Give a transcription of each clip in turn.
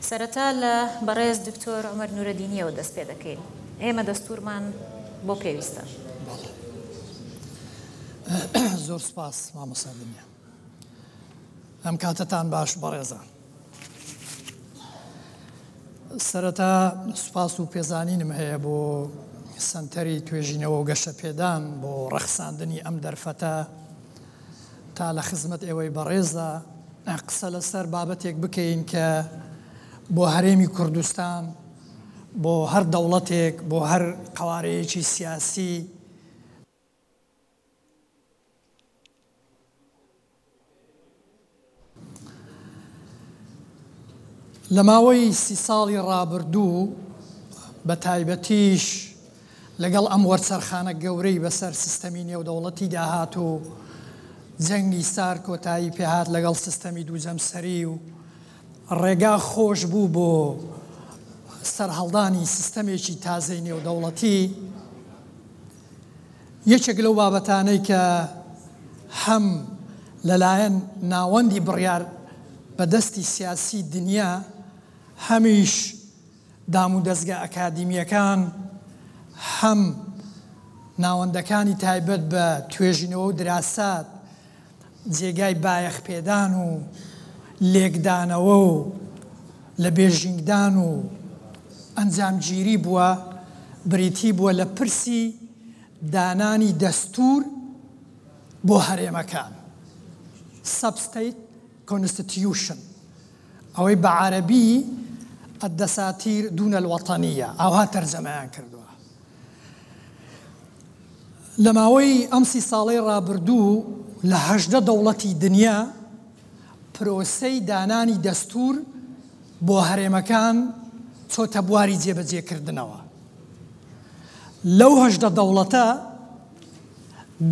سەرەتا لە بەڕێز دکتۆر عومەر نورەدینیەوە دەست پێ دەکەین. ئێمە دەستوورمان بۆ پێویستە؟ بەڵێ. زۆر سوپاس مامۆستا دنیا. ئەم کاتەتان باش بەڕێزان. سەرەتا سوپاس و پێزانینم هەیە بۆ سەنتەری توێژینەوە و گەشەپێدان بۆ ڕەخساندنی ئەم دەرفەتە تا لە خزمەت ئێوەی بەڕێزدا قسە لەسەر بابەتێک بکەین کە بۆ هەرێمی کوردستان، بۆ هەر دەوڵەتێک، بۆ هەر قەوارەیەکی سیاسی، لە ماوەی سی ساڵی ڕابردوو بە تایبەتیش لەگەڵ ئەم وەرچەرخانە گەورەی بەسەر سیستەمی نێودەوڵەتیدا هات و جەنگی سارد کۆتایی پێهات لەگەڵ سیستەمی دوو جەمسەری و ڕێگا خۆش بوو بۆ سەرهەڵدانی سیستەمێکی تازەی نێودەوڵەتی، یەکێک لەو بابەتانەی کە هەم لەلایەن ناوەندی بڕیار بەدەستی سیاسی دنیا هەمیش دامودەزگا ئەکادیمییەکان هەم ناوەندەکانی تایبەت بە توێژینەوە و دراسات جێگای بایەخپێدان و لێکدانەوە و لە بێژینگدان و ئەنجامگیری بووە، بریتی بووە لە پرسی دانانی دەستوور بۆ هەرێمەکان، Sub-State Constitution، ئەوەی بە عەرەبی، الدساتیر دون الوطنیە، ئاوها تەرجەمەیان کردووە. لە ماوەی ئەم سی ساڵەی ڕابردوو لە 18 دەوڵەتی دنیا پرۆسەی دانانی دەستوور بۆ هەرێمەکان چۆتە بواری جێبەجێکردنەوە. لەو 18 دەوڵەتە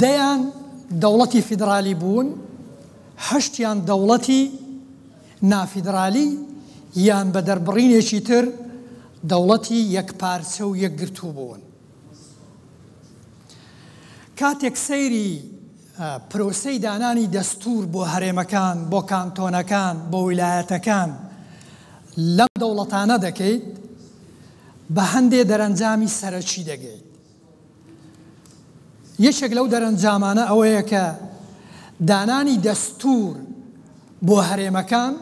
دەیان دەوڵەتی فیدرالی بوون، هەشتیان دەوڵەتی نافیدرالی یان بە دەربڕینێکی تر دەوڵەتی یەکپارچە و یەکگرتوو بوون. کاتێک سەیری پرۆسەی دانانی دەستوور بۆ هەرێمەکان، بۆ کانتۆنەکان، بۆ ویلایەتەکان لەم دەوڵەتانە دەکەیت، بە هەندێ دەرەنجامی سەرەکی دەگەیت. یەکێک لەو دەرەنجامانە ئەوەیە کە دانانی دەستوور بۆ هەرێمەکان،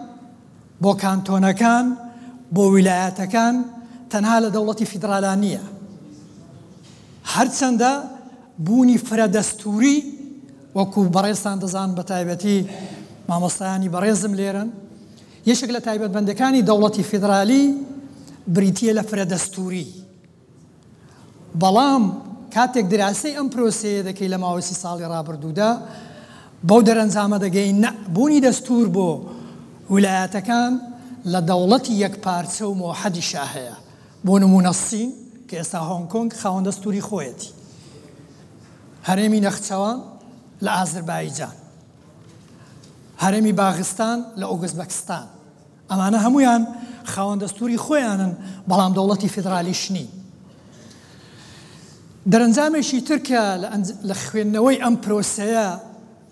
بۆ کانتۆنەکان، بۆ ویلایەتەکان تەنها لە دەوڵەتی فیدرالا نییە. هەرچەندە بوونی فرە دەستووری وەکو بەڕێزتان دەزانن بە تایبەتی مامۆستایانی بەڕێزم لێرەن، یەکێک لە تایبەتمەندەکانی دەوڵەتی فیدرالی بریتییە لە فرە دەستووری. بەڵام کاتێک دراسەی ئەم پرۆسەیە دەکەی لە ماوەی سی ساڵی ڕابردوودا، بەو دەرەنجامە دەگەین نە بوونی دەستوور بۆ ویلایەتەکان لە دەوڵەتی یەکپارچە و مۆحەدیشا هەیە، بۆ نموونە سین کە ئێستا هۆنگ کۆنگ خاوەن دەستووری خۆیەتی، هەرێمی نەخچەوان لە ئازربایجان، هەرێمی باغستان لە ئۆگزبەکستان. ئەمانە هەموویان خاوەن دەستووری خۆیانن، بەڵام دەوڵەتی فیدرالیش نین. دەرەنجامێکی تر کە لە خوێندنەوەی ئەم پرۆسەیە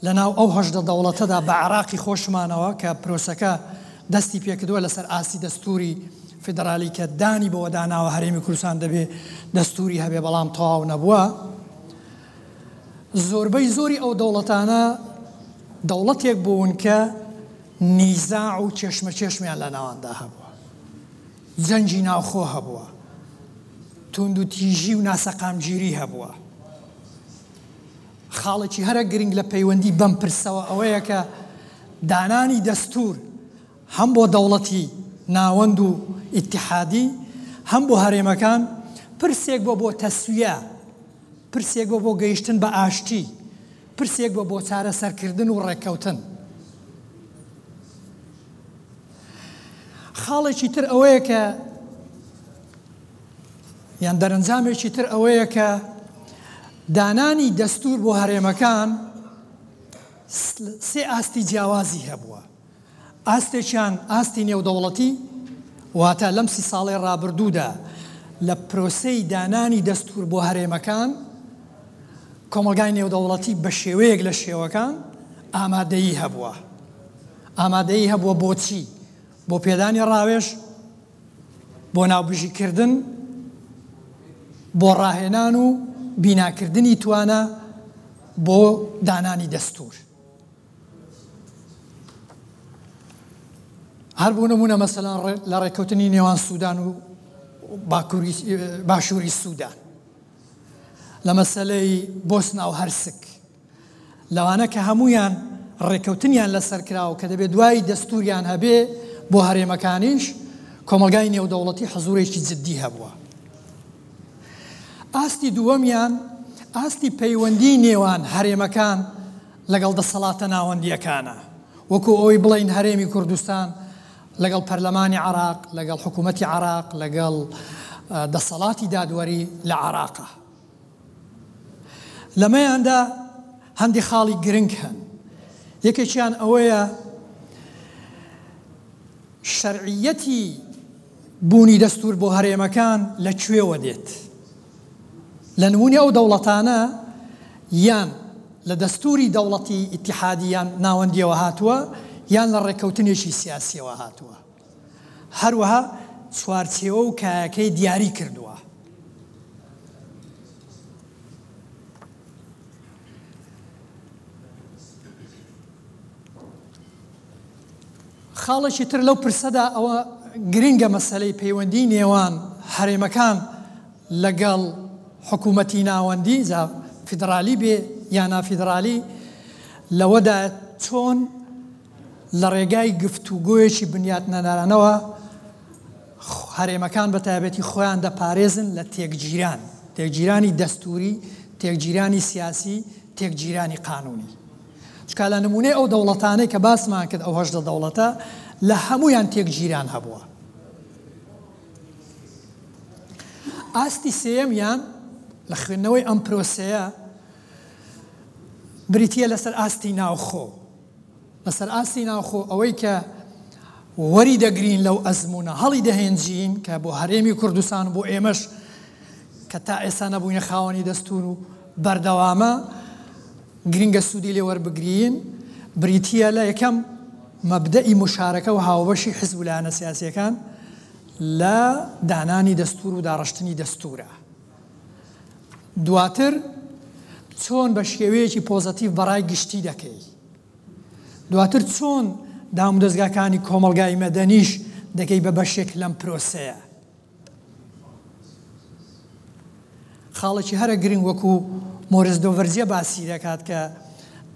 لە ناو ئەو 18 دەوڵەتەدا بە عێراقی خۆشمانەوە کە پرۆسەکە دەستی پێکردووە لەسەر ئاستی دەستووری فیدرالی کە دانی بەوە داناوە هەرێمی کوردستان دەبێ دەستووری هەبێ بەڵام تەواو نەبووە، زۆربەی زۆری ئەو دەوڵەتانە دەوڵەتێک بوون کە نیزاع و کێشمەکێشمیان لە ناواندا هەبووە، جەنگی ناوخۆ هەبووە، توندوتیژی و ناسەقامگیری هەبووە. خاڵێکی هەرە گرنگ لە پەیوەندی بەم پرسەوە ئەوەیە کە دانانی دەستوور هەم بۆ دەوڵەتی ناوەند و ئیتیحادی هەم بۆ هەرێمەکان پرسێک بووە بۆ تەسویە، پرسێک بووە بۆ گەیشتن بە ئاشتی، پرسێک بووە بۆ چارەسەرکردن و ڕێککەوتن. خاڵێکی تر ئەوەیە کە یان دەرەنجامێکی تر ئەوەیە کە دانانی دەستور بۆ هەرێمەکان سێ ئاستی جیاوازی هەبووە. ئاستێکیان ئاستی نێودەوڵەتی، واتە لەم سی ساڵەی ڕابردوودا لە پرۆسەی دانانی دەستوور بۆ هەرێمەکان، کۆمەڵگای نێودەوڵەتی بە شێوەیەک لە شێوەکان ئامادەیی هەبووە. ئامادەیی هەبووە بۆ چی؟ بۆ پێدانی ڕاوێژ، بۆ ناوبژیکردن، بۆ ڕاهێنان و بیناکردنی توانا بۆ دانانی دەستوور. هەر بۆ نموونە مەسەلەن لە ڕێککەوتنی نێوان سوودان و باشووری سوودان، لە مەسەلەی بۆسنا و هەرسک، لەوانە کە هەموویان ڕێککەوتنیان لەسەر کراوە کە دەبێت دوای دەستووریان هەبێ بۆ هەرێمەکانیش، کۆمەڵگای نێودەوڵەتی حزوورێکی جددی هەبووە. ئاستی دووەمیان ئاستی پەیوەندی نێوان هەرێمەکان لەگەڵ دەسەڵاتە ناوەندییەکانە، وەکو ئەوەی بڵێین هەرێمی کوردستان لەگەڵ پەرلەمانی عێراق، لەگەڵ حکوومەتی عێراق، لەگەڵ دەسەڵاتی دادوەری لە عێراقە. لەمەیاندا هەندێک خاڵی گرنگ هەن، یەکێکیان ئەوەیە شەرعیەتی بوونی دەستوور بۆ هەرێمەکان لە کوێوە دێت؟ لە نموونی ئەو دەوڵەتانە یان لە دەستووری دەوڵەتی ئیتیحادی یان ناوەندییەوە هاتووە یان لە ڕێککەوتنێکی سیاسییەوە هاتووە. هەروەها چوارچێوە و کایەکەی دیاری کردووە. خاڵێکی تر لەو پرسەدا ئەوە گرنگە مەسەلەی پەیوەندی نێوان هەرێمەکان لەگەڵ حکوومەتی ناوەندی جا فیدرالی بێ یا نافیدرالی لەوەدا چۆن لە ڕێگای گفتوگۆیەکی بنیاتنەرانەوە هەرێمەکان بە تایبەتی خۆیان دەپارێزن لە تێکگیران، تێکگیرانی دەستووری، تێکگیرانی سیاسی، تێکگیرانی قانوونی. چونکە لە نموونەی ئەو دەوڵەتانەی کە باسمان کرد ئەو 18 دەوڵەتە لە هەموویان تێکگیران هەبووە. ئاستی سێیەمیان لە خوێندنەوەی ئەم پرۆسەیە بریتییە لەسەر ئاستی ناوخۆ. لەسەر ئاستی ناوخۆ ئەوەی کە وەری دەگرین لەو ئەزموونە هەڵی دەهێنجین کە بۆ هەرێمی کوردستان و بۆ ئێمەش کە تا ئێستا نەبووینە خاوەنی دەستوور و بەردەوامە گرنگە سوودی لێ وەربگرین بریتییە لە یەکەم مەبدەئی مشارەکە و هاوبەشی حزب و لایەنە سیاسییەکان لە دانانی دەستوور و داڕشتنی دەستوورە. دواتر چۆن بە شێوەیەکی پۆزەتیڤ بەڕای گشتی دەکەی؟ دواتر چۆن دامودەزگاکانی کۆمەڵگای مەدەنیش دەکەی بە بەشێک لەم پرۆسەیە؟ خاڵێکی هەرە گرنگ وەکو مۆریس دۆڤەرزیە باسی دەکات کە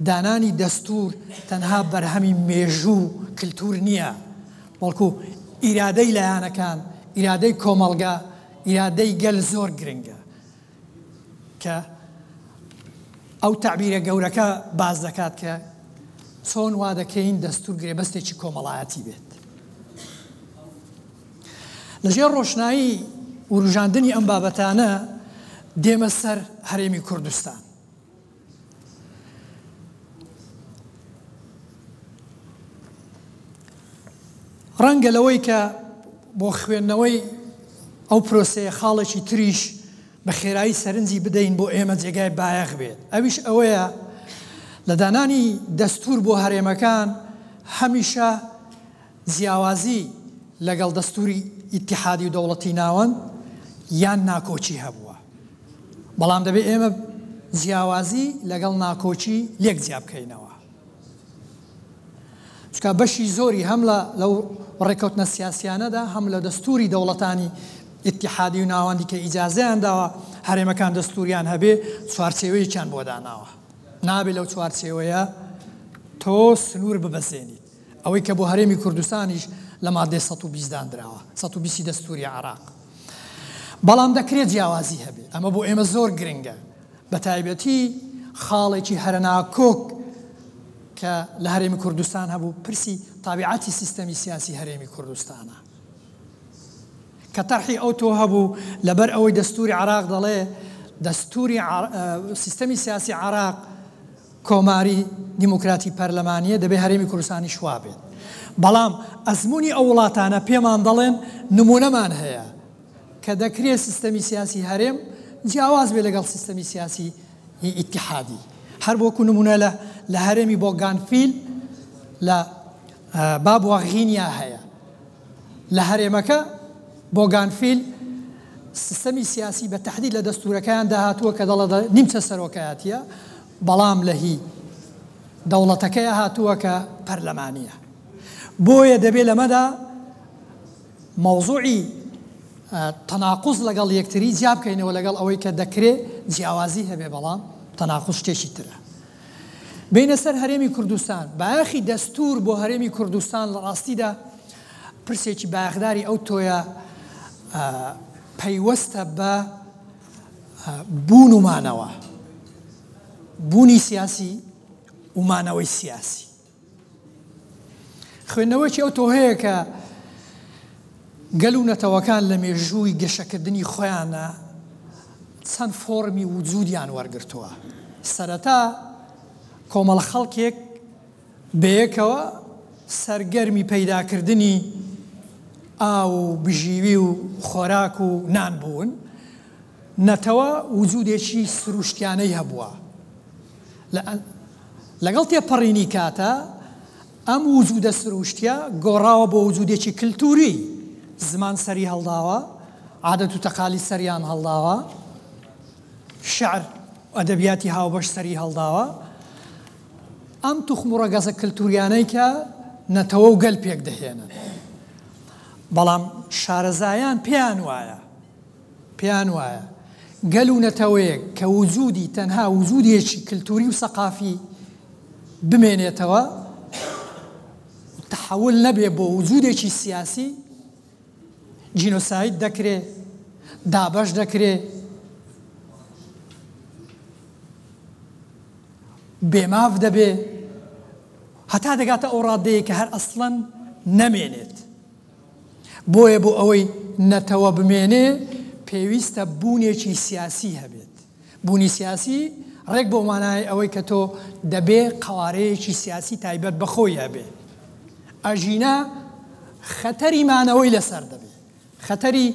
دانانی دەستور تەنها بەرهەمی مێژوو و کلتور نییە، بەڵکو ئیرادەی لایەنەکان، ئیرادەی کۆمەڵگا، ئیرادەی گەل زۆر گرنگە کە ئەو تەعبیرە گەورەکە باس دەکات کە چۆن وا دەکەین دەستور گرێبەستێکی کۆمەڵایەتی بێت. لەژێر ڕۆشنایی وروژاندنی ئەم بابەتانە دێمە سەر هەرێمی کوردستان. ڕەنگە لەوەی کە بۆ خوێندنەوەی ئەو پرۆسەیە خاڵێکی تریش بە خێرایی سەرنجی بدەین بۆ ئێمە جێگای بایەخ بێت ئەویش ئەوەیە لە دانانی دەستور بۆ هەرێمەکان هەمیشە جیاوازی لەگەڵ دەستوری ئیتیحادی و دەوڵەتی ناوەند یان ناکۆکی هەبووە. بەڵام دەبێ ئێمە جیاوازی لەگەڵ ناکۆکی لێک جیا بکەینەوە. چونکە بەشی زۆری هەم لە لەو ڕێککەوتنە سیاسیانەدا هەم لە دەستوری دەوڵەتانی ئیتیحادی و ناوەندی کە ئیجازەیان داوە هەرێمەکان دەستوریان هەبێ چوارچێوەیەکیان بۆ داناوە. نابێ لەو چوارچێوەیە تۆ سنوور ببەزێنیت. ئەوەی کە بۆ هەرێمی کوردستانیش لە مادەی 120 داندراوە، 120 ی دەستووری عێراق. بەڵام دەکرێت جیاوازی هەبێت، ئەمە بۆ ئێمە زۆر گرنگە، بەتایبەتی خاڵێکی هەرە ناکۆک کە لە هەرێمی کوردستان هەبوو پرسی تابیعەتی سیستەمی سیاسی هەرێمی کوردستانە. کە تەرحی ئەوتۆ هەبوو لەبەر ئەوەی دەستووری عێراق دەڵێ دەستووری سیستەمی سیاسی عێراق کۆماری دیموکراتی پەرلەمانییە، دەبێت هەرێمی کوردستانیش وابێت. بەڵام ئەزموونی ئەو وڵاتانە پێمان دەڵێن نموونەمان هەیە کە دەکرێت سیستەمی سیاسی هەرێم جیاواز بێت لەگەڵ سیستەمی سیاسی ئیتیحادی. هەر وەکو نموونە لە لە هەرێمی بۆگانفیل لە بابوا غینیا هەیە. لە هەرێمەکە. بۆگانفیل سیستەمی سیاسی بە تەحدید لە دەستوورەکەیاندا هاتووە کە دەڵێ نیمچە سەرۆکایەتییە، بەڵام لە هی دەوڵەتەکەیا هاتووە کە پەرلەمانییە. بۆیە دەبێ لەمەدا مەوزوعی تەناقوز لەگەڵ یەکتری جیا بکەینەوە لەگەڵ ئەوەی کە دەکرێ جیاوازی هەبێ بەڵام تەناقوز شتێکی ترە. بێینە سەر هەرێمی کوردستان، بایەخی دەستوور بۆ هەرێمی کوردستان لە ڕاستیدا پرسێکی بایەخداری ئەو تۆیە پەیوەستە بە بوون و مانەوە، بوونی سیاسی و مانەوەی سیاسی. خوێندنەوەیەکی ئەو تۆ هەیە کە گەل و نەتەوەکان لە مێژووی گەشەکردنی خۆیانە چەند فۆڕمی وجودیان وەرگرتووە. سەرەتا کۆمەڵە خەڵکێک بەیەکەوە سەرگەرمی پەیداکردنی ئاو و بژیوی و خۆراک و نان بوون، نەتەوە وجودێکی سروشتیانەی هەبووە. لەگەڵ تێپەڕینی کاتە ئەم وجودە سروشتیە گۆڕاوە بۆ وجودێکی کلتوری، زمان سەری هەڵداوە، عادەت و تەقالید سەریان هەڵداوە، شیعر و ئەدەبیاتی هاوبەش سەری هەڵداوە، ئەم توخم و ڕەگەزە کلتوریانەی کە نەتەوە و گەل پێک دەهێنن. بەڵام شارەزایان پێیان وایە پێیان وایە گەل و نەتەوەیەک کە وجودی تەنها وجودێکی کلتوری و سەقافی بمێنێتەوە تەحەول نەبێ بۆ وجودێکی سیاسی جینۆساید دەکرێ، دابەش دەکرێ، بێماف دەبێ هەتا دەگاتە ئەو ڕادەیە کە هەر ئەسڵەن نەمێنێت. بۆیە بۆ ئەوەی نەتەوە بمێنێ پێویستە بوونێکی سیاسی هەبێت. بوونی سیاسی ڕێک بەو مانایەی ئەوەی کە تۆ دەبێ قەوارەیەکی سیاسی تایبەت بە خۆی هەبێ. ئەژینا خەتەری مانەوەی لەسەر دەبێ. خەتەری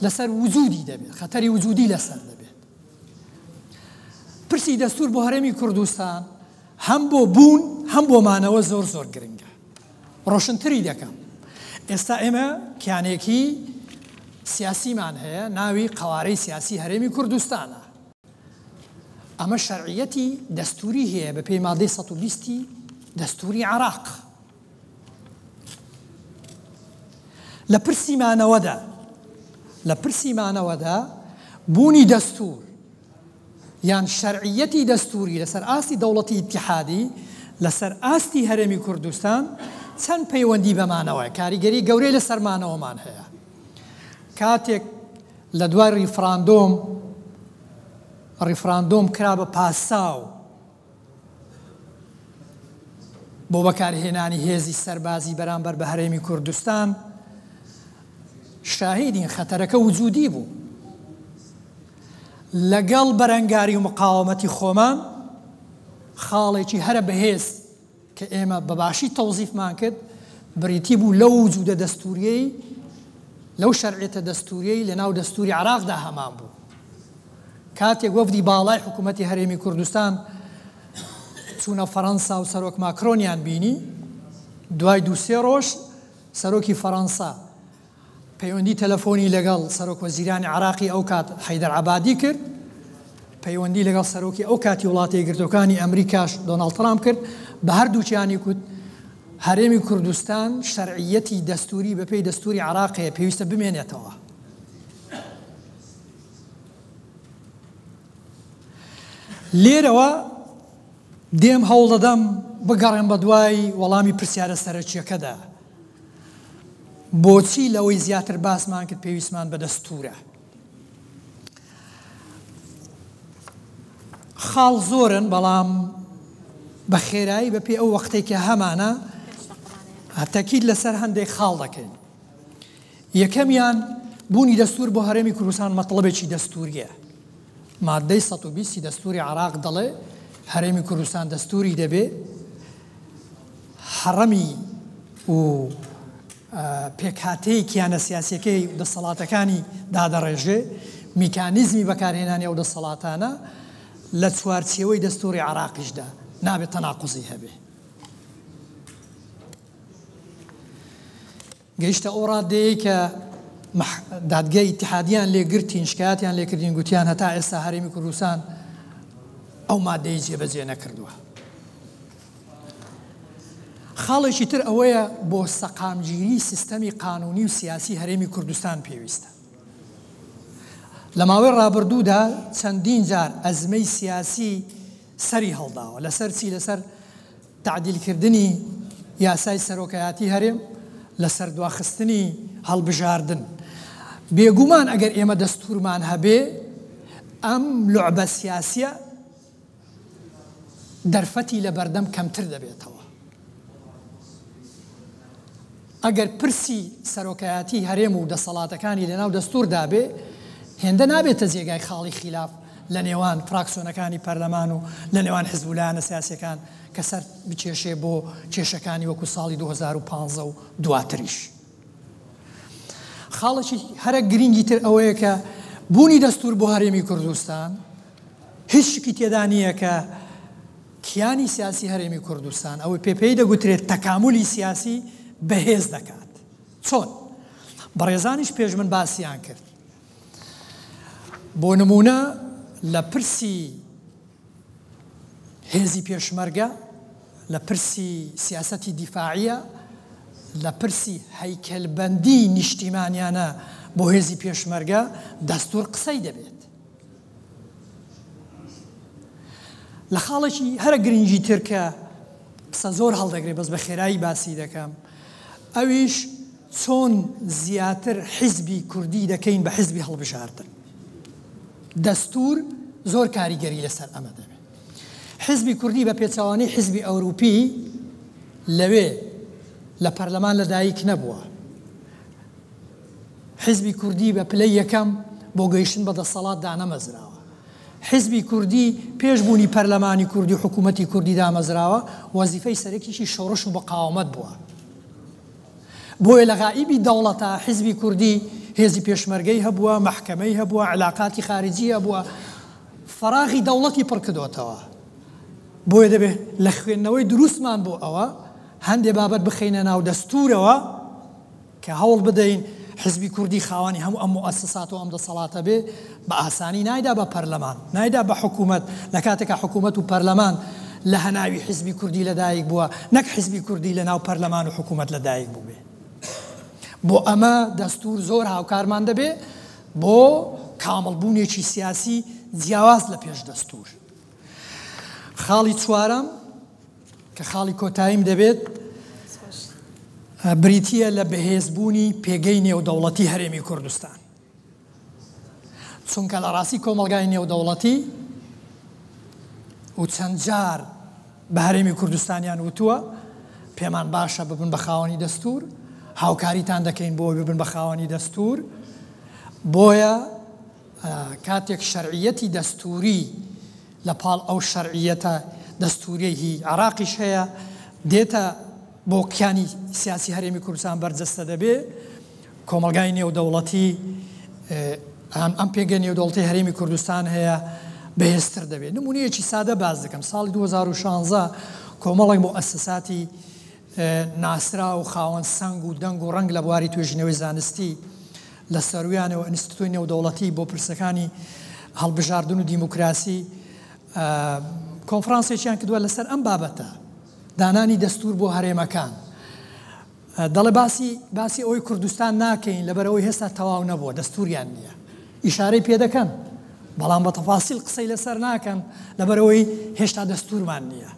لەسەر وجودی دەبێت. خەتەری وجودی لەسەر دەبێت. پرسی دەستوور بۆ هەرێمی کوردستان هەم بۆ بوون هەم بۆ مانەوە زۆر زۆر گرنگە. ڕۆشنتری دەکەم. ئێستا ئێمە کیانێکی سیاسیمان هەیە ناوی قەوارەی سیاسی هەرێمی کوردستانە. ئەمە شەرعیەتی دەستوری هەیە بە پێی مادەی 120 دەستوری عێراق. لە پرسی مانەوەدا لە پرسی مانەوەدا بوونی دەستور یان شەرعیەتی دەستووری لەسەر ئاستی دەوڵەتی ئیتیحادی لەسەر ئاستی هەرێمی کوردستان چەند پەیوەندی بە مانەوە کاریگەری گەورەی لەسەر مانەوەمان هەیە. کاتێک لە دوای ڕیفراندۆم ڕیفراندۆم کرا بە پاساو بۆ بەکارهێنانی هێزی سەربازی بەرامبەر بە هەرێمی کوردستان، شاهیدین خەتەرەکە وجودی بوو. لەگەڵ بەرەنگاری و مقاوەمەتی خۆمان خاڵێکی هەرە بەهێز کە ئێمە بە باشی تەوزیفمان کرد بریتی بوو لەو وجودە دەستوریەی لەو شەرعیەتە دەستوریەی لەناو دەستوری عێراقدا هەمان بوو. کاتێک وەفدی باڵای حکوومەتی هەرێمی کوردستان چوونە فەرەنسا و سەرۆک ماکرۆنیان بینی، دوای دوو سێ ڕۆژ سەرۆکی فەرەنسا پەیوەندی تەلەفۆنی لەگەڵ سەرۆک وەزیرانی عێراقی ئەو کات حەیدەر عەبادی کرد، پەیوەندی لەگەڵ سەرۆکی ئەو کاتی وڵاتە یەکگرتووەکانی ئەمریکاش دۆناڵد ترامپ کرد، بە هەردووکیانی کوت هەرێمی کوردستان شەرعیەتی دەستووری بەپێی دەستووری عێراق هەیە پێویستە بمێنێتەوە. لێرەوە دێم هەوڵدەدەم بگەڕێم بەدوای وەڵامی پرسیارە سەرەکییەکەدا، بۆچی لەوەی زیاتر باسمان کرد پێویستمان بە دەستوورە؟ خاڵ زۆرن بەڵام بە خێرایی بەپێی ئەو وەختێک کە هەمانە تەکید لەسەر هەندێک خاڵ دەکەین. یەکەمیان، بوونی دەستوور بۆ هەرێمی کوردستان مەتڵەبێکی دەستوورییە. ماددەی 120 ی دەستووری عێراق دەڵێ هەرێمی کوردستان دەستووری دەبێ، هەڕەمی و پێکهاتەی کیانە سیاسییەکەی و دەسەڵاتەکانی دادەڕێژێ، میکانیزمی بەکارهێنانی ئەو دەسەڵاتانە لە چوارچێوەی دەستووری عێراقیشدا نابێ تەناقوزی هەبێ. گەیشتە ئەو ڕاددەیەی کە دادگای ئیتیحادیان لێ گرتین، شکایەتیان لێ کردین، گوتیان هەتا ئێستا هەرێمی کوردستان ئەو مادەی جێبەجێ نەکردووە. خاڵێکی تر ئەوەیە بۆ سەقامگیری سیستەمی قانونی و سیاسی هەرێمی کوردستان پێویستە. لە ماوەی ڕابردوودا چەندین جار ئەزمەی سیاسی سەری هەڵداوە لەسەر چی؟ لەسەر تەعدیلکردنی یاسای سەرۆکایەتی هەرێم، لەسەر دواخستنی هەڵبژاردن. بێگومان ئەگەر ئێمە دەستورمان هەبێ ئەم لوعبە سیاسیە دەرفەتی لەبەردەم کەمتر دەبێتەوە. ئەگەر پرسی سەرۆکایەتی هەرێم و دەسەڵاتەکانی لەناو دەستوردا بێ، هێندە نابێتە جێگای خاڵی خیلاف لە نێوان فراکسیۆنەکانی پەرلەمان و لە نێوان حزب و لایەنە سیاسیەکان کە سەر بکێشێ بۆ کێشەکانی وەکو ساڵی 2015 و دواتریش. خاڵێکی هەرە گرینگی تر ئەوەیە کە بوونی دەستور بۆ هەرێمی کوردستان هیچ شکی تێدا نییە کە کیانی سیاسی هەرێمی کوردستان، ئەوەی پێ پێی دەگوترێت تەکامولی سیاسی، بەهێز دەکات. چۆن؟ بەڕێزانیش پێش من باسیان کرد. بۆ نموونە لە پرسی هێزی پێشمەرگە، لە پرسی سیاسەتی دیفاعیە، لە پرسی هەیکەلبەندی نیشتیمانیانە بۆ هێزی پێشمەرگە دەستوور قسەی دەبێت. لە خاڵێکی هەرە گرنگی تر کە قسە زۆر هەڵدەگرێت بەس بە خێرایی باسی دەکەم ئەویش چۆن زیاتر حیزبی کوردی دەکەین بە حیزبی هەڵبژاردن. دەستور زۆر کاریگەری لەسەر ئەمە دەبێت. حیزبی کوردی بە پێچەوانەی حیزبی ئەوروپی لەوێ لە پەرلەمان لەدایک نەبووە. حیزبی کوردی بە پلەی یەکەم بۆ گەیشتن بە دەسەڵات دانەمەزراوە. حیزبی کوردی پێش بوونی پەرلەمانی کوردی و حکوومەتی کوردی دامەزراوە، وەزیفەی سەرەکیشی شۆڕش و مقاومەت بووە. بۆیە لە غائیبی دەوڵەتا حیزبی کوردی هێزی پێشمەرگەی هەبووە، مەحکەمەی هەبووە، عیلاقاتی خارجی هەبووە، فەراغی دەوڵەتی پڕ کردۆتەوە. بۆیە دەبێ لە خوێندنەوەی دروستمان بۆ ئەوە هەندێ بابەت بخەینە ناو دەستوورەوە کە هەوڵ بدەین حزبی کوردی خاوەنی هەموو ئەم موئەسەسات و ئەم دەسەڵاتە بێ، بە ئاسانی نایدا بە پەرلەمان، نایدا بە حکوومەت، لە کاتێکا حکوومەت و پەرلەمان لە هەناوی حزبی کوردی لە دایک بووە، نەک حزبی کوردی لە ناو پەرلەمان و حکوومەت لە دایک بووبێ. بۆ ئەمە دەستوور زۆر هاوکارمان دەبێ بۆ کامڵ بوونێکی سیاسی جیاواز لە پێش دەستوور. خاڵی چوارەم، کە خاڵی کۆتاییم دەبێت بریتییە لە بەهێزبوونی پێگەی نێودەوڵەتی هەرێمی کوردستان. چونکە لە ڕاستی کۆمەڵگای نێودەوڵەتی و چەند جار بە هەرێمی کوردستانیان وتووە پێمان باشە ببن بە خاوەنی دەستور، هاوکاریتان دەکەین بۆ ببن بە خاوەنی دەستور. بۆیە کاتێک شەرعیەتی دەستوری لە پاڵ ئەو شەرعیەتە دەستوریەی هی عێراقیش هەیە دێتە بۆ کیانی سیاسی هەرێمی کوردستان بەرجەستە دەبێ، کۆمەڵگای نێودەوڵەتی ئەم پێگە نێودەوڵەتی هەرێمی کوردستان هەیە بەهێزتر دەبێت. نمونەیەکی سادە باس دەکەم، ساڵی 2016 کۆمەڵێک موئەسەساتی ناسراو و خاوەن سەنگ و دەنگ و ڕەنگ لە بواری توێژینەوەی زانستی لە سەرویانەوە ئینستیتۆی نێودەوڵەتی بۆ پرسەکانی هەڵبژاردن و دیموکراسی کۆنفرانسێکیان کردووە لەسەر ئەم بابەتە، دانانی دەستوور بۆ هەرێمەکان. دەڵێ باسی باسی ئەوەی کوردستان ناکەین لەبەرئەوەی هێستا تەواو نەبووە، دەستووریان نییە. ئیشارەی پێ دەکەن، بەڵام بە تەفاسیل قسەی لەسەر ناکەن لەبەرئەوەی هێشتا دەستوورمان نییە.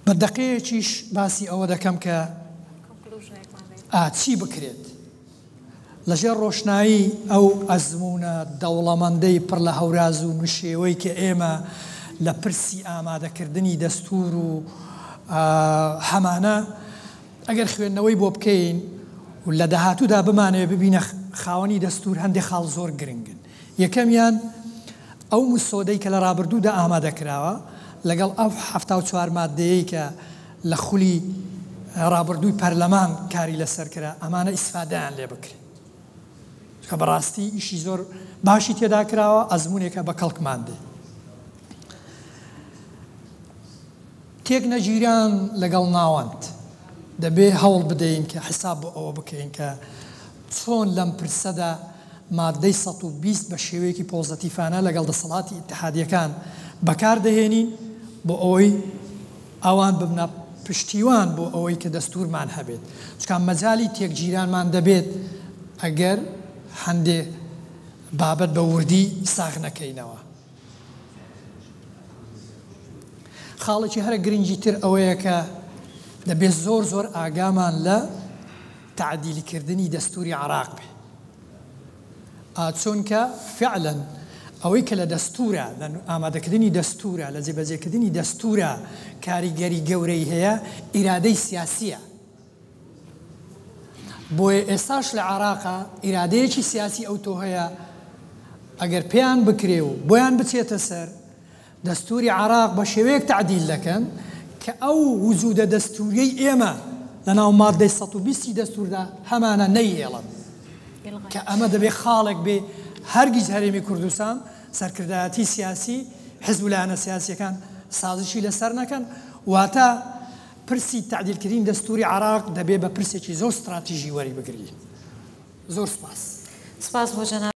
بە دەقەیەکیش باسی ئەوە دەکەم کە ئا چی بکرێت لەژێر ڕۆشنایی ئەو ئەزموونە دەوڵەمەندەی پڕ لە هەوراز و نشێوەی کە ئێمە لە پرسی ئامادەکردنی دەستوور و هەمانە ئەگەر خوێندنەوەی بۆ بکەین و لە داهاتوودا بمانەوێ ببینە خاوەنی دەستوور هەندێک خاڵ زۆر گرنگن. یەکەمیان ئەو مسۆدەی کە لە ڕابردوودا ئامادە کراوە لەگەڵ ئەو 74 ماددەیەی کە لە خولی ڕابردووی پەرلەمان کاری لەسەر کرا ئەمانە ئیسفادەیان لێ بکرێت چونکە بەڕاستی ئیشی زۆر باشی تێدا کراوە ئەزمونێکە بە کەڵکمان دێ. تێک نەگیران لەگەڵ ناوەند. دەبێ هەوڵ بدەین کە حیساب بۆ ئەوە بکەین کە چۆن لەم پرسەدا ماددەی 120 بە شێوەیەکی پۆزەتیفانە لەگەڵ دەسەڵاتی ئیتحادیەکان بەکار دەهێنین بۆ ئەوەی ئەوان ببنە پشتیوان بۆ ئەوەی کە دەستورمان هەبێت، چونکە مەجالی تێکگیرانمان دەبێت ئەگەر هەندێ بابەت بە وردی ساغ نەکەینەوە. خاڵێکی هەرە گرنگی تر ئەوەیە کە دەبێت زۆر زۆر ئاگامان لە تەعدیلکردنی دەستوری عێراق بێ. چونکە فعلا ئەوەی کە لە دەستورا، لە ئامادەکردنی دەستورا، لە جێبەجێکردنی دەستورا کاریگەری گەورەی هەیە، ئیرادەی سیاسییە. بۆیە ئێستاش لە عێراقا ئیرادەیەکی سیاسی ئەوتۆ هەیە، ئەگەر پێیان بکرێ و بۆیان بچێتە سەر، دەستوری عێراق بە شێوەیەک تەعدیل دەکەن کە ئەو وجودە دەستوریەی ئێمە لە ناو ماددەی 120 ی دەستوردا هەمانە نەیهێڵن، کە ئەمە دەبێ خاڵێک بێ هەرگیز هەرێمی کوردستان سەرکردایەتی سیاسی حزب و لایەنە سیاسیەکان سازشی لەسەر نەکەن، واتە پرسی تەعدیلکردنی دەستوری عێراق دەبێ بە پرسێکی زۆر ستراتیژی وەریبگرین. زۆر سوپاس. سپاس بۆ جەنابت.